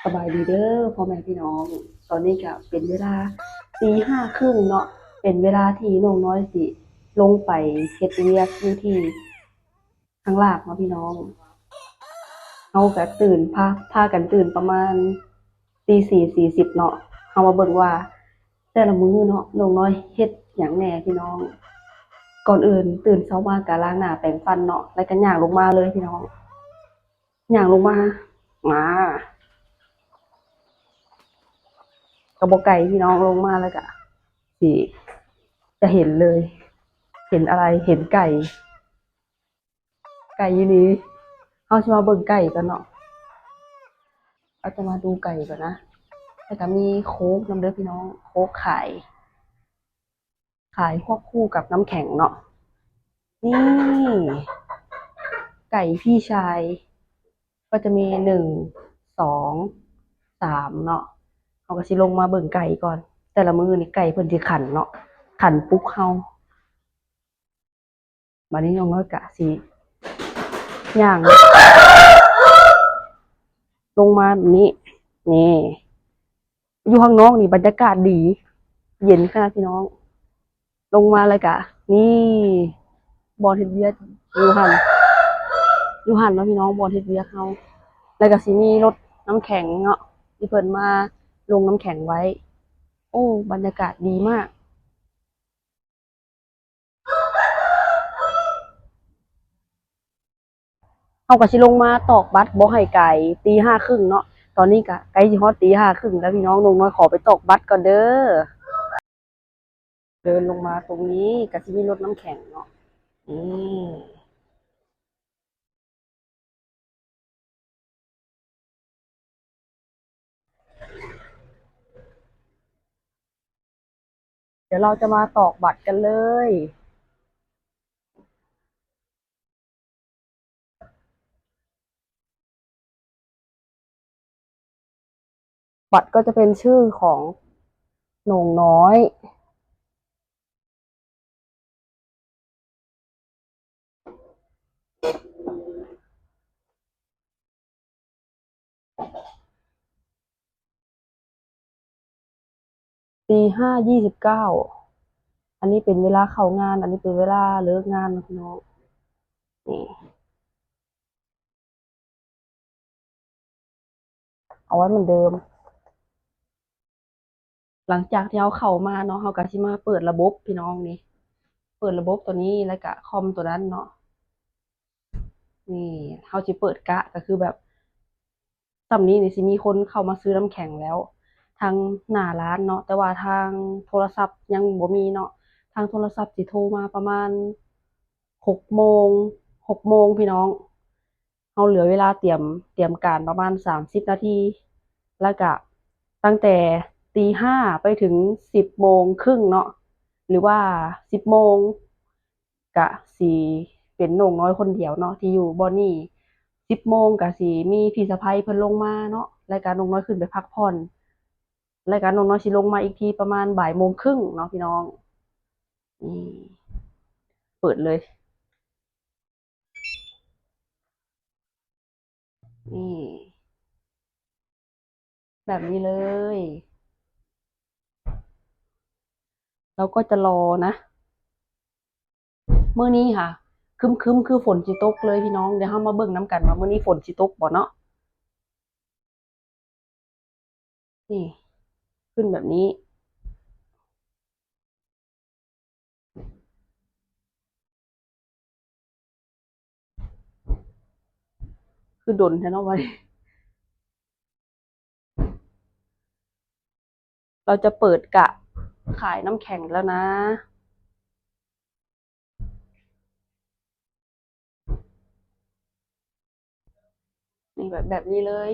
ສະບາຍດີເດີພໍ່ແມ່ພີ່ນ້ອງ, ຕອນນີ້ກະເປັນເວລາຕີຫ້າເຄິ່ງເນາະ, ເປັນເວລາທີ່ນ້ອງນ້ອຍຊິລົງໄປເຮັດວຽກຢູ່ທີ່ຂ້າງລ່າງເນາະພີ່ນ້ອງ. ເຮົາກະຕື່ນ ພາ ພາກັນຕື່ນປະມານຕີສີ່ສີ່ສິບເນາະ. ເຮົາມາເບິ່ງວ່າແຕ່ລະມື້ເນາະ ນ້ອງນ້ອຍເຮັດຫຍັງແດ່ພີ່ນ້ອງ. ກ່ອນອື່ນຕື່ນເຊົ້າມາກະລ້າງໜ້າແປງຟັນເນາະ ແລ້ວກະຍ່າງລົງມາເລີຍພີ່ນ້ອງ. ຍ່າງລົງມາ ມາ ກະບໍ່ໄກພີ່ນ້ອງ, ລົງມາແລ້ວກະຊິ ຈະເຫັນເລີຍ. ເຫັນອະໄລ? ເຫັນໄກ່. ໄກ່ອີ່ຫຼີ. ເຮົາຊິມາເບິ່ງໄກ່ກ່ອນເນາະ. ເຮົາຈະມາດູໄກ່ກ່ອນນະ. ແລ້ວກະມີໂຄກນຳເດີພີ່ນ້ອງ, ໂຄກຂາຍ ຂາຍຄວບຄູ່ກັບນ້ຳແຂງເນາະ. ນີ້ ໄກ່ພີ່ຊາຍ ກໍຈະມີໜຶ່ງ ສອງ ສາມເນາະ. ເຮົາກໍຊິລົງມາເບິ່ງໄກ່ກ່ອນ. ແຕ່ລະມື້ນີ້ໄກ່ເພິ່ນຊິຂັນເນາະ, ຂັນປຸກເຮົາ. ບາດນີ້ນ້ອງນ້ອຍກະຊິຍ່າງລົງມາແບບນີ້. ນີ້ ຢູ່ຂ້າງນອກນີ້ບັນຍາກາດດີ ເຢັນຂະໜາດພີ່ນ້ອງ. ລົງມາແລ້ວກະ ນີ້ ບ່ອນເຮັດວຽກຢູ່ຫັ້ນ ຢູ່ຫັ້ນເນາະພີ່ນ້ອງ, ບ່ອນເຮັດວຽກເຮົາ. ແລ້ວກະຊິມີລົດນ້ຳແຂງເນາະ ທີ່ເພິ່ນມາລົງນ້ຳແຂງໄວ້. ໂອ້ ບັນຍາກາດດີມາກ. ເຮົາກໍຊິລົງມາຕອກບັດບໍ່ໃຫ້ກາຍຕີຫ້າເຄິ່ງເນາະ. ຕອນນີ້ກະໃກ້ຊິຮອດຕີຫ້າເຄິ່ງແລ້ວພີ່ນ້ອງ, ນ້ອງນ້ອຍຂໍໄປຕອກບັດກ່ອນເດີ. ເດີນລົງມາຕົງນີ້ກະຊິມີລົດນ້ຳແຂງເນາະ. ນີ້ ດຽວເຮົາຈະມາຕອກບັດກັນເລີຍ. ບັດກໍຈະເປັນຊື່ຂອງນ້ອງນ້ອຍ. ຕີຫ້າ ຊາວເກົ້າ ອັນນີ້ເປັນເວລາເຂົ້າງານ, ອັນນີ້ເປັນເວລາເລີກງານເນາະພີ່ນ້ອງ. ນີ້ ເອົາໄວ້ເໝືອນເດີມ. ຫຼັງຈາກທີ່ເຮົາເຂົ້າມາເນາະ, ເຮົາກະຊິມາເປີດລະບົບພີ່ນ້ອງນີ້, ເປີດລະບົບໂຕນີ້ ແລ້ວກະຄອມໂຕນັ້ນເນາະ. ນີ້ ເຮົາຊິເປີດກະ ກະຄືແບບ ສ່ຳນີ້ນີ້ຊິມີຄົນເຂົ້າມາຊື້ນ້ຳແຂງແລ້ວ ທາງໜ້າຮ້ານເນາະ, ແຕ່ວ່າທາງໂທລະສັບຍັງບໍ່ມີເນາະ. ທາງໂທລະສັບຊິໂທມາປະມານຫົກໂມງ, ຫົກໂມງພີ່ນ້ອງ. ເຮົາເຫຼືອເວລາຕຽມ, ຕຽມການປະມານສາມສິບນາທີ, ແລ້ວກະຕັ້ງແຕ່ຕີຫ້າໄປເຖິງສິບໂມງເຄິ່ງເນາະ ຫຼືວ່າສິບໂມງ ກະຊິເປັນນ້ອງນ້ອຍຄົນດຽວເນາະທີ່ຢູ່ບ່ອນນີ້. ສິບໂມງກະຊິມີພີ່ສະໃພ້ເພິ່ນລົງມາເນາະ, ແລ້ວກະນ້ອງນ້ອຍຂຶ້ນໄປພັກຜ່ອນ, ແລ້ວກະນ້ອງນ້ອຍຊິລົງມາອີກທີປະມານບ່າຍໂມງເຄິ່ງເນາະພີ່ນ້ອງ. ນີ້ ເປີດເລີຍ. ນີ້ ແບບນີ້ເລີຍ. ເຮົາກໍຈະລໍນະ. ມື້ນີ້ຫາຄຶ້ມໆ ຄືຝົນຊິຕົກເລີຍພີ່ນ້ອງ. ດຽວເຮົາມາເບິ່ງນຳກັນວ່າມື້ນີ້ຝົນຊິຕົກບໍ່ເນາະ. ນີ້ ຂຶ້ນແບບນີ້. ຄືດົນແທ້ເນາະບັດນີ້. ເຮົາຈະເປີດກະຂາຍນ້ຳແຂງແລ້ວນະ. ນີ້ ແບບ ແບບນີ້ເລີຍ.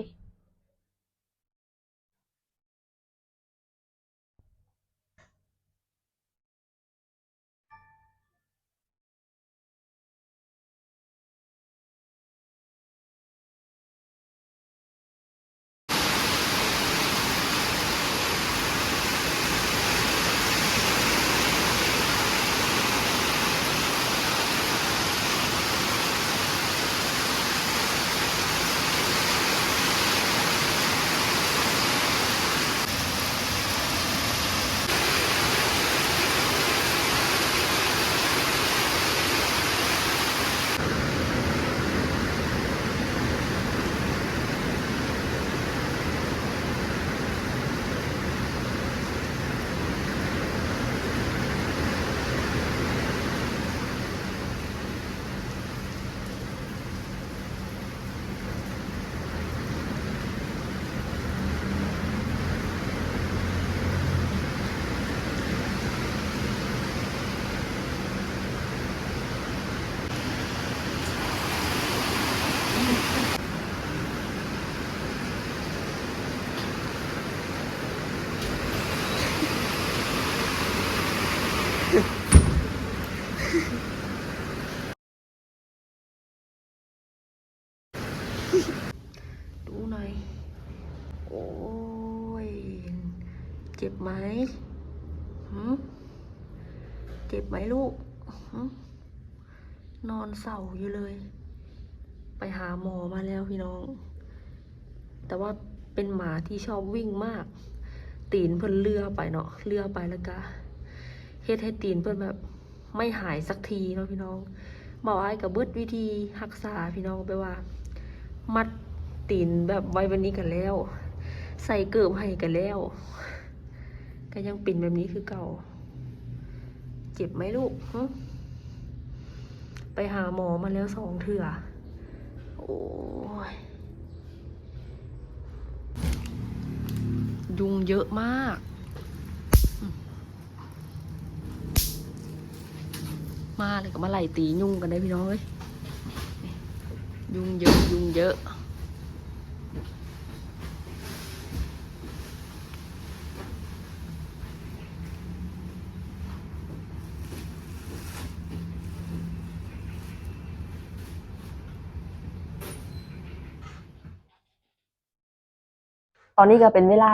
ເ ໂອ້ຍ ເຈັບໄໝ? ຫື? ເຈັບໄໝລູກ? ຫື? ນອນເສົ້າຢູ່ເລີຍ. ໄປຫາໝໍມາແລ້ວພີ່ນ້ອງ, ແຕ່ວ່າເປັນໝາທີ່ຊອບວິ່ງມາກ. ຕີນເພິ່ນເລື່ອໄປເນາະ, ເລື່ອໄປແລ້ວກະເຮັດໃຫ້ຕີນເພິ່ນແບບ ໄມ່ຫາຍສັກທີເນາະພີ່ນ້ອງ. ເບົາອ້າຍກໍເບິດວິທີຮັກສາພີ່ນ້ອງ, ແບບວ່າມັດຕີນແບບໄວ້ແບບນີ້ກໍແລ້ວ, ໃສ່ເກີບໃຫ້ກໍແລ້ວ, ກໍຍັງເປັນແບບນີ້ຄືເກົ່າ. ເຈັບໄໝລູກ? ຫຶ? ໄປຫາໝໍມາແລ້ວສອງເທື່ອ. ໂອ້ຍ ຍຸງເຍີະມາກ. ມາແລ້ວກໍມາໄລ່ຕີຍຸງກັນເດ້ພີ່ນ້ອງເອີຍ. ຍຸງເຍີະ ຍຸງເຍີະ. ຕອນນີ້ກໍເປັນເວລາ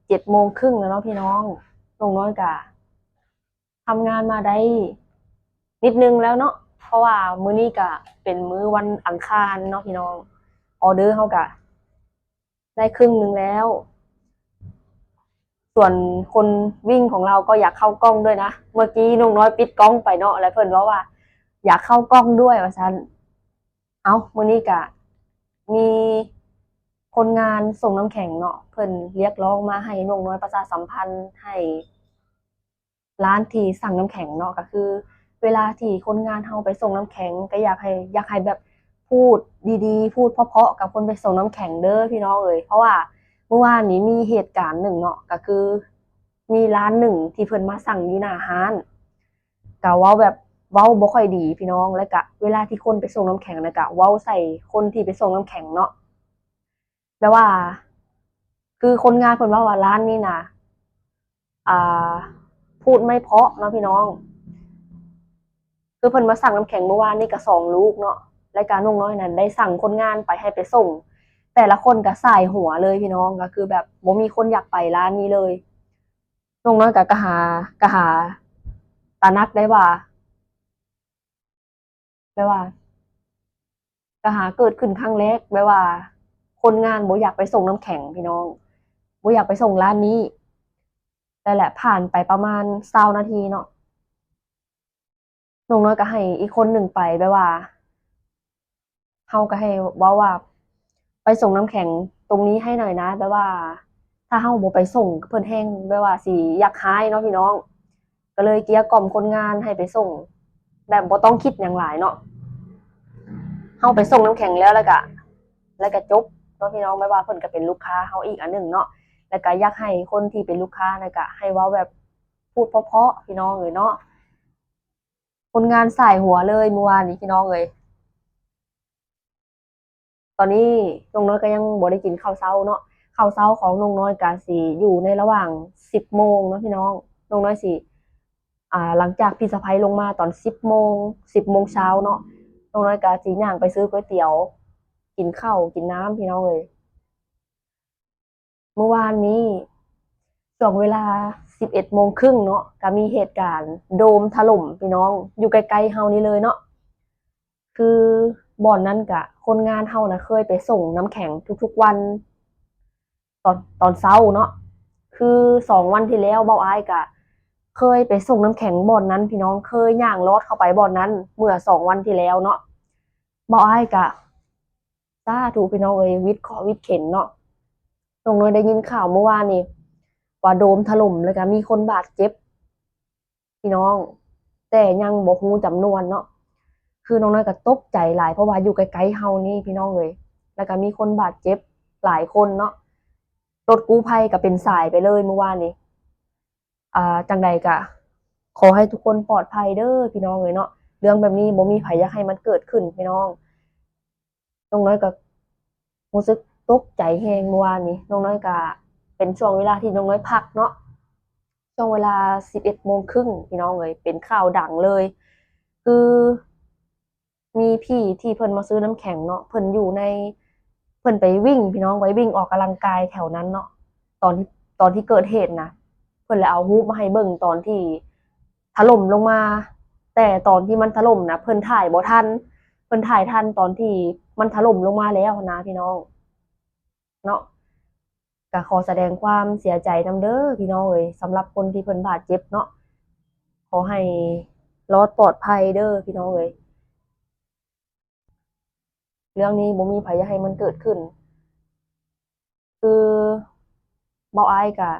ເຈັດໂມງຄຶ່ງແລ້ວເນາະພີ່ນ້ອງ. ນ້ອງນ້ອຍກະທຳງານມາໄດ້ນິດໜຶ່ງແລ້ວເນາະ, ເພາະວ່າມື້ນີ້ກະເປັນມື້ວັນອັງຄານເນາະພີ່ນ້ອງ. ອໍເດີເຮົາກະໄດ້ຄຶ່ງໜຶ່ງແລ້ວ. ສ່ວນຄົນວິ່ງຂອງເຮົາກໍຢາກເຂົ້າກ້ອງດ້ວຍນະ. ເມື່ອກີ້ນ້ອງນ້ອຍປິດກ້ອງໄປເນາະ, ແລ້ວເພິ່ນເວົ້າວ່າຢາກເຂົ້າກ້ອງດ້ວຍວ່າຊັ້ນ. ເອົ້າ ມື້ນີ້ກະມີຄົນງານສົ່ງນ້ຳແຂງເນາະ, ເພິ່ນຮຽກຮ້ອງມາໃຫ້ນ້ອງນ້ອຍປະຊາສຳພັນໃຫ້ຮ້ານທີ່ສັ່ງນ້ຳແຂງເນາະ. ກໍຄືເວລາທີ່ຄົນງານເຮົາໄປສົ່ງນ້ຳແຂງ ກໍຢາກໃຫ້ ຢາກໃຫ້ແບບ ພູດດີໆ ພູດເພາະໆ ກັບຄົນໄປສົ່ງນ້ຳແຂງເດີພີ່ນ້ອງເອີຍ. ເພາະວ່າມື້ວານນີ້ມີເຫດການໜຶ່ງເນາະ, ກໍຄືມີຮ້ານໜຶ່ງທີ່ເພິ່ນມາສັ່ງຢູ່ໜ້າຮ້ານ ກໍເວົ້າແບບ ເວົ້າບໍ່ຄ່ອຍດີພີ່ນ້ອງ. ແລ້ວກະເວລາທີ່ຄົນໄປສົ່ງນ້ຳແຂງ ແລ້ວກະເວົ້າໃສ່ຄົນທີ່ໄປສົ່ງນ້ຳແຂງເນາະ, ແບບວ່າ ຄືຄົນງານເພິ່ນເວົ້າວ່າຮ້ານນີ້ນະ ອ່າ ພູດໄມ່ເພາະເນາະພີ່ນ້ອງ. ຄືເພິ່ນມາສັ່ງນ້ຳແຂງມື້ວານນີ້ກະສອງລູກເນາະ, ແລ້ວກະນ້ອງນ້ອຍນັ້ນໄດ້ສັ່ງຄົນງານໄປໃຫ້ໄປສົ່ງ, ແຕ່ລະຄົນກະສາຍຫົວເລີຍພີ່ນ້ອງ, ກະຄືແບບບໍ່ມີຄົນຢາກໄປຮ້ານນີ້ເລີຍ. ນ້ອງນ້ອຍກະ ກະຫາ ກະຫາຕະໜັກໄດ້ວ່າ ແບບວ່າ ກະຫາເກີດຂຶ້ນຄັ້ງແລກ, ແບບວ່າຄົນງານບໍ່ຢາກໄປສົ່ງນ້ຳແຂງພີ່ນ້ອງ, ບໍ່ຢາກໄປສົ່ງຮ້ານນີ້. ແລ້ວແຫຼະ ຜ່ານໄປປະມານຊາວນາທີເນາະ, ນ້ອງນ້ອຍກໍໃຫ້ອີກຄົນໜຶ່ງໄປ, ແບບວ່າ ເຮົາກໍໃຫ້ເວົ້າວ່າ ໄປສົ່ງນ້ຳແຂງຕົງນີ້ໃຫ້ໜ້ອຍນະ, ແບບວ່າ ຖ້າເຮົາບໍ່ໄປສົ່ງ ເພິ່ນແຮ່ງແບບວ່າຊິຢາກຮ້າຍເນາະພີ່ນ້ອງ. ກໍເລີຍເກຍກ່ອມຄົນງານໃຫ້ໄປສົ່ງ ແບບບໍ່ຕ້ອງຄິດຫຍັງຫຼາຍເນາະ, ເຮົາໄປສົ່ງນ້ຳແຂງແລ້ວ ແລ້ວກະ ແລ້ວກະຈົບເນາະພີ່ນ້ອງ. ແບບວ່າເພິ່ນກະເປັນລູກຄ້າເຮົາອີກອັນໜຶ່ງເນາະ, ແລ້ວກະຢາກໃຫ້ຄົນທີ່ເປັນລູກຄ້ານັ້ນກະໃຫ້ເວົ້າແບບ ພູດເພາະໆ ພີ່ນ້ອງເອີຍເນາະ. ຄົນງານສາຍຫົວເລີຍມື້ວານນີ້ພີ່ນ້ອງເອີຍ. ຕອນນີ້ນ້ອງນ້ອຍກໍຍັງບໍ່ໄດ້ກິນເຂົ້າເຊົ້າເນາະ, ເຂົ້າເຊົ້າຂອງນ້ອງນ້ອຍກໍຊິຢູ່ໃນລະຫວ່າງສິບໂມງເນາະພີ່ນ້ອງ. ນ້ອງນ້ອຍຊິ ອ່າ ຫຼັງຈາກພິດສະໄພລົງມາຕອນສິບໂມງ ສິບໂມງເຊົ້າເນາະ, ນ້ອງນ້ອຍກໍຊິຍ່າງໄປຊື້ກ໋ວຍຕຽວ ກິນເຂົ້າກິນນ້ຳພີ່ນ້ອງເອີຍ. ມື້ວານນີ້ ຊ່ວງເວລາສິບເອັດໂມງຄຶ່ງເນາະ, ກະມີເຫດການໂດມຖະຫຼົ່ມພີ່ນ້ອງ, ຢູ່ໃກ້ໆເຮົານີ້ເລີຍເນາະ. ຄືບ່ອນນັ້ນກະຄົນງານເຮົານະເຄີຍໄປສົ່ງນ້ຳແຂງທຸກໆວັນ ຕອນ ຕອນເຊົ້າເນາະ. ຄືສອງວັນທີ່ແລ້ວ ເບົາອ້າຍກະເຄີຍໄປສົ່ງນ້ຳແຂງບ່ອນນັ້ນພີ່ນ້ອງ, ເຄີຍຍ່າງລອດເຂົ້າໄປບ່ອນນັ້ນເມື່ອສອງວັນທີ່ແລ້ວເນາະ. ເບົາອ້າຍກະ ສາທຸພີ່ນ້ອງເອີຍ, ວິດເຄາະວິດເຂັນເນາະ. ນ້ອງນ້ອຍໄດ້ຍິນຂ່າວມື້ວານນີ້ວ່າໂດມຖະຫຼົ່ມ ແລ້ວກະມີຄົນບາດເຈັບພີ່ນ້ອງ, ແຕ່ຍັງບໍ່ຮູ້ຈຳນວນເນາະ. ຄືນ້ອງນ້ອຍກະຕົກໃຈຫຼາຍ ເພາະວ່າຢູ່ໃກ້ໆເຮົານີ້ພີ່ນ້ອງເອີຍ, ແລ້ວກະມີຄົນບາດເຈັບຫຼາຍຄົນເນາະ. ລົດກູ້ໄພກະເປັນສາຍໄປເລີຍມື້ວານນີ້. ອ່າ ຈັ່ງໃດກະຂໍໃຫ້ທຸກຄົນປອດໄພເດີພີ່ນ້ອງເອີຍເນາະ, ເລື່ອງແບບນີ້ບໍ່ມີໃຜຢາກໃຫ້ມັນເກີດຂຶ້ນພີ່ນ້ອງ. ນ້ອງນ້ອຍກໍຮູ້ສຶກຕົກໃຈແຮງເມື່ອວານນີ້, ນ້ອງນ້ອຍກໍເປັນຊ່ວງເວລາທີ່ນ້ອງນ້ອຍພັກເນາະ, ຊ່ວງເວລາສິບເອັດໂມງຄຶ່ງ ພີ່ນ້ອງເອີຍ, ເປັນຂ່າວດັງເລີຍ. ຄືມີພີ່ທີ່ເພິ່ນມາຊື້ນ້ຳແຂງເນາະ, ເພິ່ນຢູ່ໃນ ເພິ່ນໄປວິ່ງພີ່ນ້ອງ ໄປວິ່ງອອກກຳລັງກາຍແຖວນັ້ນເນາະ ຕອນທີ່ ຕອນທີ່ເກີດເຫດນະ ເພິ່ນລະເອົາຮູບມາໃຫ້ເບິ່ງຕອນທີ່ຖະຫຼົ່ມລົງມາ ແຕ່ຕອນທີ່ມັນຖະຫຼົ່ມນະ ເພິ່ນຖ່າຍບໍ່ທັນ ເພິ່ນຖ່າຍທັນຕອນທີ່ມັນຖະຫຼົ່ມລົງມາແລ້ວນະພີ່ນ້ອງເນາະ. ກະຂໍສະແດງຄວາມເສຍໃຈນຳເດີພີ່ນ້ອງເອີຍ ສຳລັບຄົນທີ່ເພິ່ນບາດເຈັບເນາະ ຂໍໃຫ້ລອດປອດໄພເດີພີ່ນ້ອງເອີຍ. ເລື່ອງນີ້ບໍ່ມີໃຜຢາກໃຫ້ມັນເກີດຂຶ້ນ ຄືເບົາອ້າຍກະ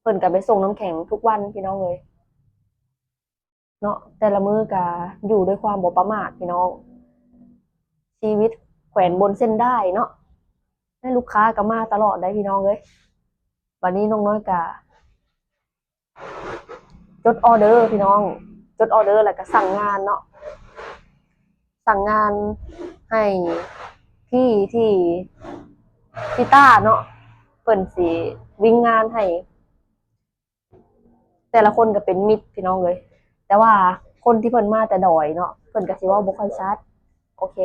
ເພິ່ນກະໄປສົ່ງນ້ຳແຂງທຸກວັນພີ່ນ້ອງເອີຍເນາະ ແຕ່ລະມື້ກະຢູ່ດ້ວຍຄວາມບໍ່ປະໝາດພີ່ນ້ອງ ຊີວິດແຂວນບົນເສັ້ນດາຍເນາະ ແລະ ລູກຄ້າກະມາຕະຫຼອດໄດ໋ພີ່ນ້ອງເອີຍ. ບາດນີ້ນ້ອງນ້ອຍກະ ຈົດອໍເດີພີ່ນ້ອງ ຈົດອໍເດີແລ້ວກະສັ່ງງານເນາະ ສັ່ງງານໃຫ້ພີ່ທີ່ ພີ່ຕ້າເນາະ ເພິ່ນຊິວິ່ງງານໃຫ້ ແຕ່ລະຄົນກະເປັນມິດພີ່ນ້ອງເອີຍ ແຕ່ວ່າຄົນທີ່ເພິ່ນມາແຕ່ດອຍເນາະ ເພິ່ນກະຊິເວົ້າບໍ່ຄ່ອຍຊັດ ໂອເຄ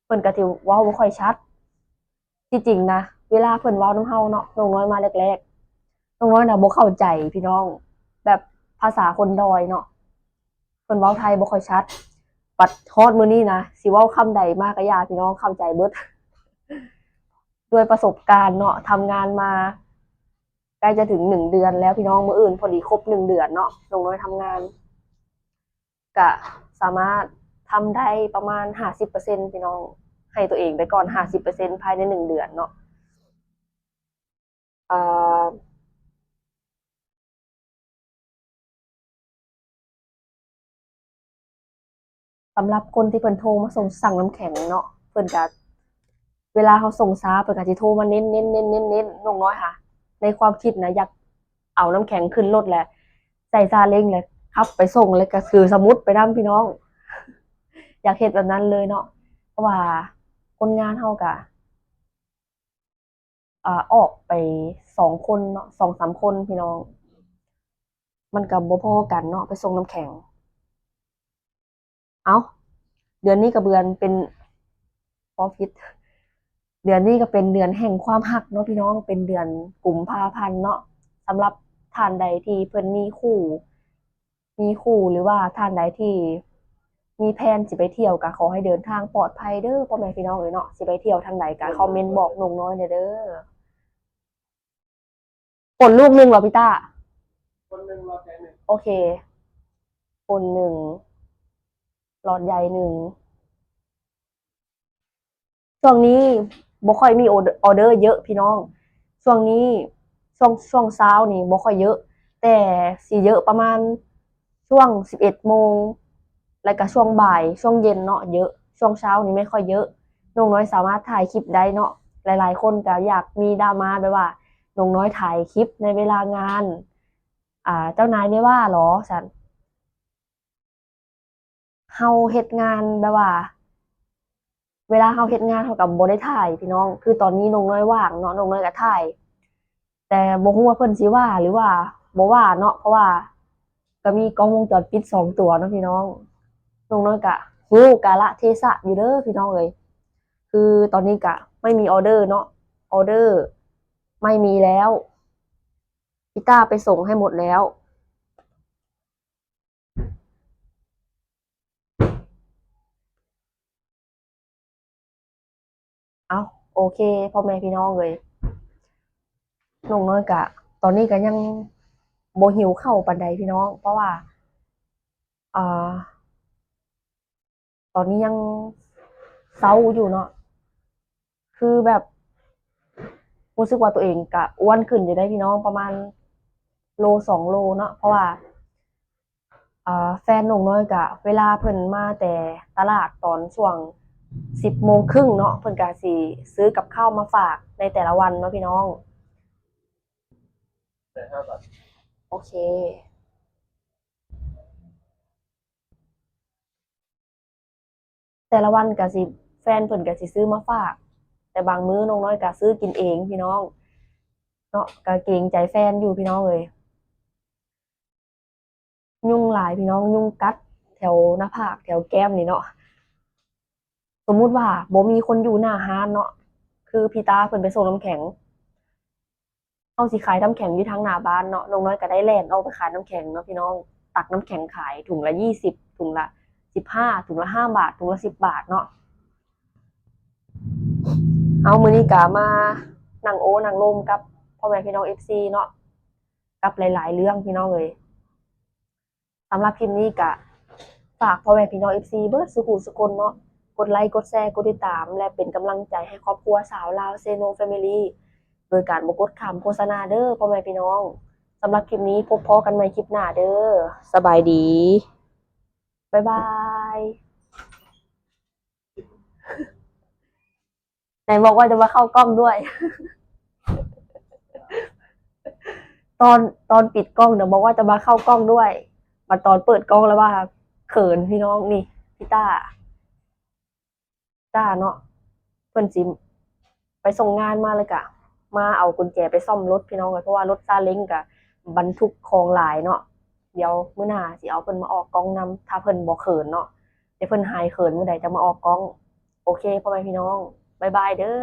ເພິ່ນກະຊິເວົ້າບໍ່ຄ່ອຍຊັດ. ທີ່ຈິງນະ ເວລາເພິ່ນເວົ້ານຳເຮົາເນາະ ນ້ອງນ້ອຍມາແລກໆ ນ້ອງນ້ອຍນະບໍ່ເຂົ້າໃຈພີ່ນ້ອງ ແບບພາສາຄົນດອຍເນາະ ເພິ່ນເວົ້າໄທບໍ່ຄ່ອຍຊັດ ບັດຮອດມື້ນີ້ນະ ຊິເວົ້າຄຳໃດມາກະຢ່າພີ່ນ້ອງເຂົ້າໃຈເບິດ ດ້ວຍປະສົບການເນາະ ທຳງານມາໃກ້ຈະເຖິງໜຶ່ງເດືອນແລ້ວພີ່ນ້ອງ ມື້ອື່ນພໍດີຄົບໜຶ່ງເດືອນເນາະ ນ້ອງນ້ອຍທຳງານ ກະສາມາດທຳໄດ້ປະມານຫ້າສິບເປີເຊັນພີ່ນ້ອງ ໃຫ້ຕົວເອງໄປກ່ອນຫ້າສິບເປີເຊັນພາຍໃນໜຶ່ງເດືອນເນາະ ເອີ ສຳລັບຄົນທີ່ເພິ່ນໂທມາສົ່ງ ສັ່ງນ້ຳແຂງເນາະ ເພິ່ນກະ ເວລາເຮົາສົ່ງຊ້າ ເພິ່ນກະຊິໂທມາເນັ້ນໆໆໆ ນ້ອງນ້ອຍຫາ ໃນຄວາມຄິດນະ ຢາກເອົານ້ຳແຂງຂຶ້ນລົດ ແລະ ໃສ່ຊາເລັງ ແລະ ຂັບໄປສົ່ງ ແລະ ກະຖືສະໝຸດໄປນຳພີ່ນ້ອງ ຢາກເຮັດແບບນັ້ນເລີຍເນາະ ເພາະວ່າຄົນງານເຮົາກະ ອາ ອອກໄປສອງຄົນເນາະ ສອງສາມຄົນພີ່ນ້ອງ ມັນກະບໍ່ພໍກັນເນາະ ໄປສົ່ງນ້ຳແຂງ. ເອົ້າ ເດືອນນີ້ກະເດືອນເປັນ ບໍ່ຜິດ ເດືອນນີ້ກະເປັນເດືອນແຫ່ງຄວາມຮັກເນາະພີ່ນ້ອງ ເປັນເດືອນກຸມພາພັນເນາະ ສຳລັບທ່ານໃດທີ່ເພິ່ນມີຄູ່ ມີຄູ່ ຫຼືວ່າທ່ານໃດທີ່ມີແພນຊິໄປທ່ຽວ ກະຂໍໃຫ້ເດີນທາງປອດໄພເດີພໍ່ແມ່ພີ່ນ້ອງເອີຍເນາະ ຊິໄປທ່ຽວທາງໃດກະຄອມເມັນບອກນ້ອງນ້ອຍແດ່ເດີ. ຝົນລູກໜຶ່ງເຫາະພີ່ຕ້າ? ຝົນໜຶ່ງ ຫຼອດໃຫຍ່ໜຶ່ງ ໂອເຄ ຝົນໜຶ່ງ ຫຼອດໃຫຍ່ໜຶ່ງ. ຊ່ວງນີ້ບໍ່ຄ່ອຍມີ ອໍເດີ ອໍເດີເຍີະພີ່ນ້ອງ ຊ່ວງນີ້ ຊ່ວງ ຊ່ວງເຊົ້ານີ້ບໍ່ຄ່ອຍເຍີະ ແຕ່ຊິເຍີະປະມານ ຊ່ວງສິບເອັດໂມງ ແລ້ວກະຊ່ວງບ່າຍ ຊ່ວງເຢັນເນາະເຍີະ ຊ່ວງເຊົ້ານີ້ບໍ່ຄ່ອຍເຍີະ. ນ້ອງນ້ອຍສາມາດຖ່າຍຄລິບໄດ້ເນາະ ຫຼາຍໆຄົນກະຢາກມີດຣາມາແບບວ່າ ນ້ອງນ້ອຍຖ່າຍຄລິບໃນເວລາງານ ອາ ເຈົ້ານາຍໄດ້ວ່າເຫາະ ຊັ້ນ ເຮົາເຮັດງານແບບວ່າ ເວລາເຮົາເຮັດງານເຮົາກະບໍ່ໄດ້ຖ່າຍພີ່ນ້ອງ ຄືຕອນນີ້ນ້ອງນ້ອຍວ່າງເນາະ ນ້ອງນ້ອຍກະຖ່າຍ ແຕ່ບໍ່ຮູ້ວ່າເພິ່ນຊິວ່າ ຫຼືວ່າບໍ່ວ່າເນາະ ເພາະວ່າກະມີກ້ອງວົງຈອນປິດສອງຕົວເນາະພີ່ນ້ອງ. ນ້ອງນ້ອຍກະຮູ້ກາລະເທສະຢູ່ເດີພີ່ນ້ອງເອີຍ ຄືຕອນນີ້ກະໄມ່ມີອໍເດີເນາະ ອໍເດີໄມ່ມີແລ້ວ ອີຕາໄປສົ່ງໃຫ້ໝົດແລ້ວ. ເອົ້າ ໂອເຄ ພໍ່ແມ່ພີ່ນ້ອງເອີຍ ນ້ອງນ້ອຍກະ ຕອນນີ້ກະຍັງບໍ່ຫິວເຂົ້າປານໃດພີ່ນ້ອງ ເພາະວ່າ ເອີ ຕອນນີ້ຍັງເຊົາຢູ່ເນາະ ຄືແບບ ຮູ້ສຶກວ່າຕົວເອງກະອ້ວນຂຶ້ນຢູ່ເດ້ພີ່ນ້ອງ ປະມານໂລສອງໂລເນາະ ເພາະວ່າ ເອີ ແຟນນ້ອງນ້ອຍກະ ເວລາເພິ່ນມາແຕ່ຕະຫຼາດຕອນຊ່ວງສິບໂມງຄຶ່ງເນາະ ເພິ່ນກະຊິຊື້ກັບເຂົ້າມາຝາກໃນແຕ່ລະວັນເນາະພີ່ນ້ອງ. ໂອເຄ ແຕ່ລະວັນກະຊິ ແຟນເພິ່ນກະຊິຊື້ມາຝາກ ແຕ່ບາງມື້ນ້ອງນ້ອຍກະຊື້ກິນເອງພີ່ນ້ອງເນາະ ກະເກງໃຈແຟນຢູ່ພີ່ນ້ອງເອີຍ. ຍຸງຫຼາຍພີ່ນ້ອງ ຍຸງກັດແຖວໜ້າຜາກ ແຖວແກ້ມນີ້ເນາະ ໂຕ ສົມມຸດວ່າບໍ່ມີຄົນຢູ່ໜ້າຮ້ານເນາະ ຄືພີ່ຕ້າເພິ່ນໄປສົ່ງນ້ຳແຂງ ເຮົາຊິຂາຍນ້ຳແຂງຢູ່ທາງໜ້າບ້ານເນາະ, ນ້ອງນ້ອຍກໍໄດ້ແລ່ນອອກໄປຂາຍນ້ຳແຂງເນາະພີ່ນ້ອງ, ຕັກນ້ຳແຂງຂາຍ ຖົງລະຊາວ, ຖົງລະສິບຫ້າ, ຖົງລະຫ້າບາດ, ຖົງລະສິບບາດເນາະ. ເອົາ ມື້ນີ້ກໍມານັ່ງໂອ້ນັ່ງລົມກັບພໍ່ແມ່ພີ່ນ້ອງເອັຟຊີເນາະ, ກັບຫຼາຍໆເລື່ອງພີ່ນ້ອງເອີຍ. ສຳລັບຄລິບນີ້ກະຝາກພໍ່ແມ່ພີ່ນ້ອງເອັຟຊີເບິດສູ່ຜູ້ສູ່ຄົນເນາະ, ກົດໄລກ໌ ກົດແຊ ກົດຕິດຕາມ ແລະ ເປັນກຳລັງໃຈໃຫ້ຄອບຄົວຊາວລາວເຊໂນແຟມິລີ ໂດຍການບໍ່ກົດຂ້າມໂຄສະນາເດີພໍ່ແມ່ພີ່ນ້ອງ. ສຳລັບຄລິບນີ້ພົບພໍ້ກັນໃໝ່ຄລິບໜ້າເດີ. ສະບາຍດີ. ບາຍບາຍ. ໄຫນບອກວ່າຈະມາເຂົ້າກ້ອງດ້ວຍ. ຕອນ ຕອນປິດກ້ອງນະບອກວ່າຈະມາເຂົ້າກ້ອງດ້ວຍ, ມາຕອນເປີດກ້ອງແລ້ວວ່າເຂີນພີ່ນ້ອງ. ນີ້ ພີ່ຕ້າ ຕ້າເນາະ, ເພິ່ນຊິໄປສົ່ງງານມາ ແລ້ວກະມາເອົາກຸນແຈໄປສ້ອມລົດພີ່ນ້ອງເອີຍ, ເພາະວ່າລົດຊາເລັງກະບັນທຸກຂອງຫຼາຍເນາະ. ດຽວມື້ໜ້າຊິເອົາເພິ່ນມາອອກກ້ອງນຳ ຖ້າເພິ່ນບໍ່ເຂີນເນາະ, ແຕ່ເພິ່ນຫາຍເຂີນມື້ໃດຈະມາອອກກ້ອງ. ໂອເຄ ພໍ່ແມ່ພີ່ນ້ອງ ບາຍບາຍເດີ.